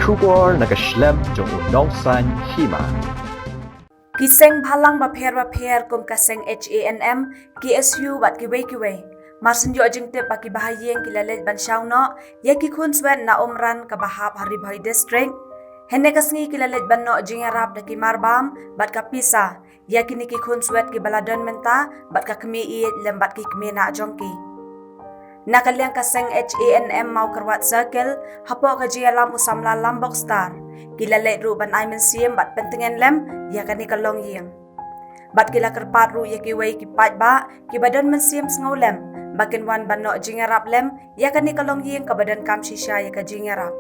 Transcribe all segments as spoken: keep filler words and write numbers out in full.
Khubor na ka shlem jong u nongsan hima. Ki seng bhalang bapher bapher kum ka seng H A N M, K S U bad kiwei kiwei, marsien ïoh jingtip ba ki bahaïing ki la leit ban shaw noh ïa ki khunswet na Umran kaba hap ha Ri Bhoi District. Hynne ka sngi ki la leit ban noh jingïarap da ki marbam bad ka pisa ïa kine ki khunswet kiba la don mynta bad ka kmie ïeit lem bad ki kmie nah jong ki. Na ka liang ka seng H A N M Mawkyrwat Circle, hapoh ka jingïalam u samla Lambok Star, ki la leit ruh ban ai mynsiem bad pyntngen lem ïa kane ka longïing. Bad ki la kyrpad ruh ïa kiwei ki paidbah kiba don mynsiem sngewlem ba kin wan ban noh jingïarap lem ïa kane ka longïing kaba donkam shisha ïa ka jingïarap.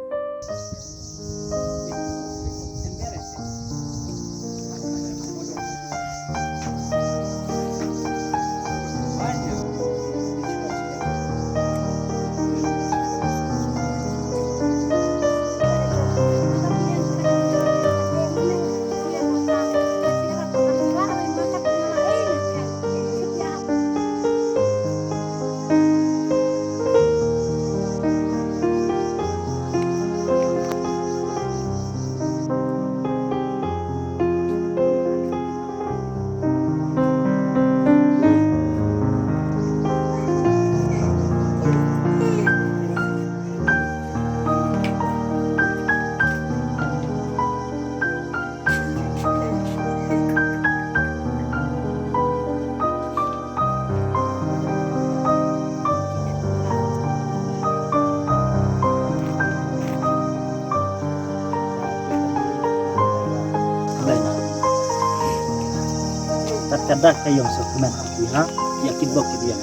Tat ka dak ka ïong sukmen ha ki ha, ïa ki bok ki biang.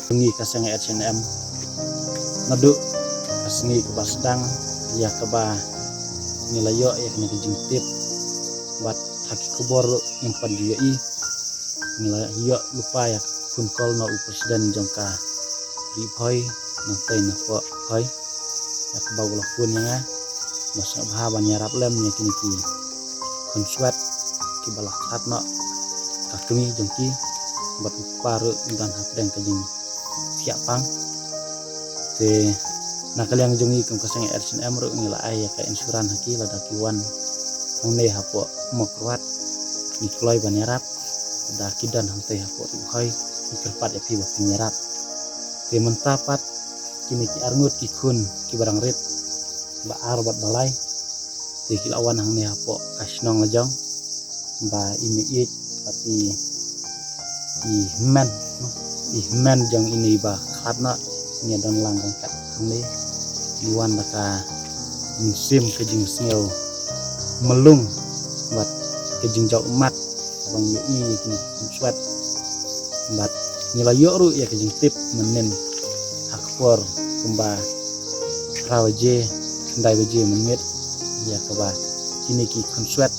Ngi ka seng H A N M naduh ka sngi kaba sdang ïa kaba ngi la ïoh ïa kane ka jingtip bad ha ki khubor ruh ngim pat ju ïohi. Ngi la ïoh lypa ïa ka phone call na u president jong ka Ri Bhoi, nangtei na Ri Bhoi, ïa kaba u la phone ïa nga ba sngewbha ban ïarap lem ïa kine ki khunswet kiba la khlad noh ka kmie jong ki, bad u kpa ruh u don hapdeng ka jingphiah pang. Te na ka liang jong ngi kum ka seng H A N M ruh ngi la ai ïa ka insurance ha ki, lada ki wan hangne hapoh Mawkyrwat ngi kloi ban ïarap, lada ki don hangtei hapoh Ri Bhoi ngi kyrpad ïa phi ba phin ïarap. Te mynta pat kine ki arngut ki khun kiba dang rit, ba ar bad ba lai, te ki la wan hangne hapoh ka shnong la jong ba i mei ïeit bad i, i hynmen, i hynmen jong ine i ba khlad noh, ine don lang ryngkat hangne. I wan da ka mynsiem ka jingsngew mlung bad ka jingjaw ummat ba ngi ïohi ïa kine ki khunswet. Bad ngi la ïoh ruh ïa ka jingtip mynnin ha ka por kumba phra baje, khyndai baje mynmiet, ïa kaba kine ki khunswet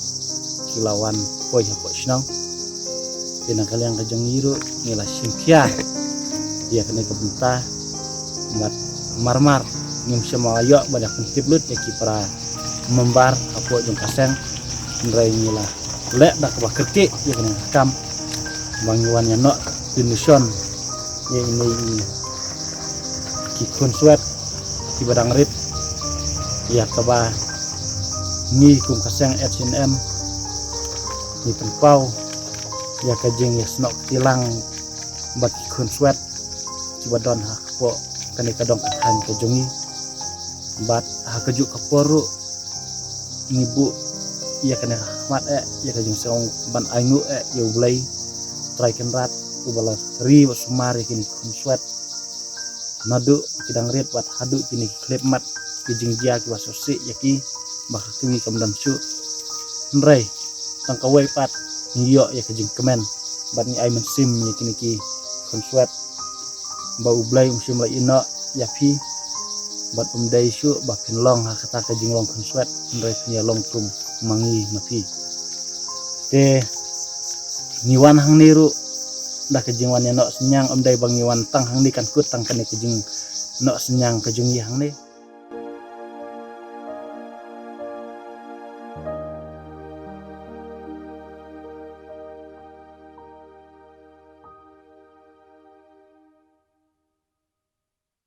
ki la wan poi hapoh shnong. Te na ka liang ka jong ngi ruh ngi la shim khia ïa kane ka bynta, bad marmar ngim shym la ïoh ban ïa pyntip lut ïa ki para member hapoh jong ka seng. Hynrei ngi la leh da kaba kyrkieh ïa kane ka kam ba ngi wan ïa noh donation ïa ine i ki khunswet kiba dang rit, ïa kaba ngi kum ka seng H A N M ngi pynpaw ïa ka jingïasnoh kti lang bad ki khunswet kiba don hapoh kane ka dong ka thaiñ ka jong ngi. Bad ha kajuh ka por ruh ngi buh ïa kane ka khmat eh ïa ka jingsngew ban ainguh eh ïa U Blei Trai Kynrad uba la ri bad sumar ïa kine ki khunswet naduh ki dang rit bad haduh kine ki khyllipmat, ki jingjia kiba sngewsih ïa ki ba ka kmie kam don shuh. Hynrei tang kawei pat ngi ïoh ïa ka jingkmen bad ngi ai mynsiem ïa kine ki khunswet ba U Blei um shym la ïehnoh ïa phi bad um dei shuh ba phin long ha kata ka jinglong khunswet, hynrei phin ïa long kum ma ngi ma phi. Te ngi wan hangne ruh da ka jingwan ïa noh synñiang, um dei ba ngi wan tang hangne kan kut tang kane ka jingnoh synñiang ka jong ngi hangne.